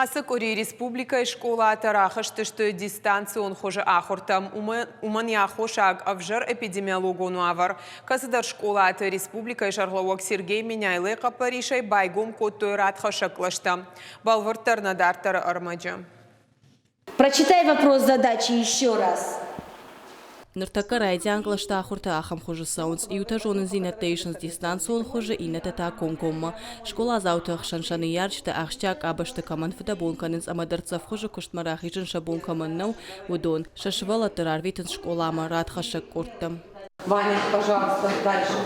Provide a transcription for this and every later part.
Ацы къуыри республикӕйы скъолатӕ рахызтысты дистанцион хуызы ахуыртӕм. Уымӕн йӕ аххосаг ӕвзӕр эпидемиологон уавӕр. Кӕцыдӕр скъолаты республикӕйы сӕргълӕууӕг Сергей Меняйлойы хъӕппӕрисӕй байгом кодтой радхӕссӕг кълӕстӕ. Бӕлвырддӕр нӕ дарддӕры ӕрмӕджы. Прочитай вопрос задачи еще раз. Ныртӕккӕ райдиан кълӕсты ахуыртӕ ахӕм хуызы цӕуынц: иутӕ зонындзинӕдтӕ исынц дистанцион хуызы, иннӕтӕ та комкоммӕ. Скъоладзауты ӕхсӕн сӕ ныййарджытӕ ахсджиаг къабӕзты кӕмӕн фыдӕбон кӕнынц ӕмӕ дӕрддзӕф хуызы куыстмӕ рахизын сӕ бон кӕмӕн нӕу, уыдон. Сӕ сывӕллӕтты рарвитынц скъоламӕ радхӕссӕг къордтӕм. Ваня, пожалуйста, дальше.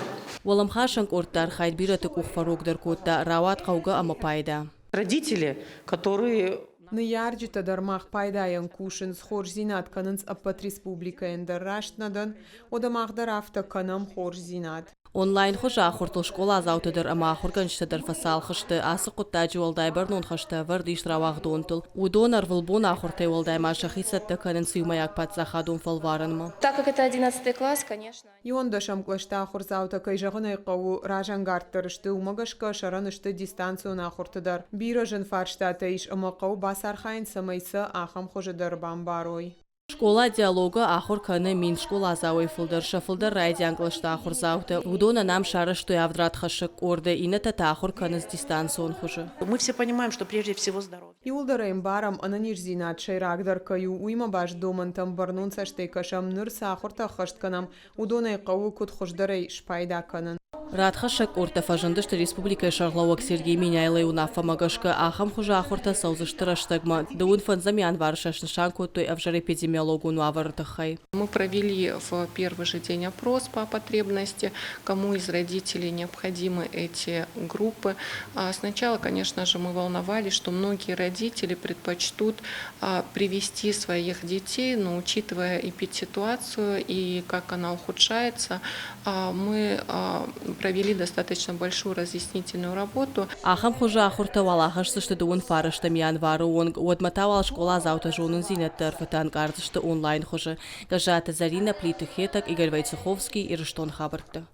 Уӕлӕмхасӕн къордты архайд бирӕты къух фӕрогдӕр кодта, рауад хъӕугӕ ӕмӕ пайда. Родители, которые Ныййарджытӕ дӕр мах пайдайӕн кусынц, хорздзинад кӕнынц ӕппӕт республикӕйӕн дӕр. Раст нӕ дӕн? Уӕдӕ мах дӕр афтӕ кӕнӕм хорздзинад. Онлайн хуызы ахуыртыл скъоладзаутӕ дӕр ӕмӕ ахуыргӕнджытӕ дӕр фӕцалх сты. Ацы хъуыддаджы уӕлдай бӕрнон хӕстӕ ӕвӕрд ис рауагъдонтыл. Уыдон ӕрвылбон ахуыртӕй уӕлдай ма сӕхи цӕттӕ кӕнынц иумӕйаг паддзахадон фӕлварӕнмӕ. Так как это 11 класс, конечно. Иуӕндӕсӕм кълӕсты ахуырдзаутӕ, кӕй зӕгъын ӕй хъӕуы, разӕнгарддӕр сты, уымӕ гӕсгӕ сӕрӕн сты дистанцион ахуырты дӕр. Бирӕ зын фарстатӕ ис ӕмӕ хъӕуы бацархайын, цӕмӕй сӕ ахӕм хуызы дӕр бамбарой. Скъола «Диалог»-ы ахуыр кӕны 1000 скъоладзауӕй фылдӕр, сӕ фылдӕр райдиан кълӕсты ахуырдзаутӕ. Уыдонӕн ам сарӕзтой авд радхӕссӕг къорды, иннӕтӕ та ахуыр кӕнынц дистанцион хуызы. Мы все понимаем, что прежде всего здоровье. Иууылдӕр ӕмбарӕм, ӕнӕниздзинад сӕйрагдӕр кӕй у, уыимӕ баст домӕнтӕм бӕрнон цӕстӕй кӕсӕм, ныр цы ахуыртӕ ӕххӕст кӕнӕм, уыдонӕй хъӕуы куыд хуыздӕрӕй спайда кӕнын. Радхӕссӕг къордтӕ фӕзындысты республикӕйы сӕргълӕууӕг Сергей Меняйлойы уынаффӕмӕ гӕсгӕ. Ахӕм хуызы ахуыртӕ цӕудзысты рӕстӕгмӕ. Дыууын фӕндзӕм январы сӕ снысан кодтой ӕвзӕр эпидемиологон уавӕры тыххӕй. Мы провели в первый же день опрос по потребности, кому из родителей необходимы эти группы. Сначала, конечно же, мы волновались, что многие родители предпочтут привести своих детей, но учитывая эпидситуацию и как она ухудшается, мы провели достаточно большую разъяснительную работу. Ахӕм хуызы ахуыртӕ уал ахӕсдзысты дыууын фарӕстӕм январы онг, уӕдмӕ та уал скъоладзаутӕ зонындзинӕдты ӕрфытӕ ӕнкъардзысты онлайн хуызы. Гӕззаты Зӕринӕ, Плиты Хетӕг, Игорь Войцеховский, Ирыстон хабӕртты.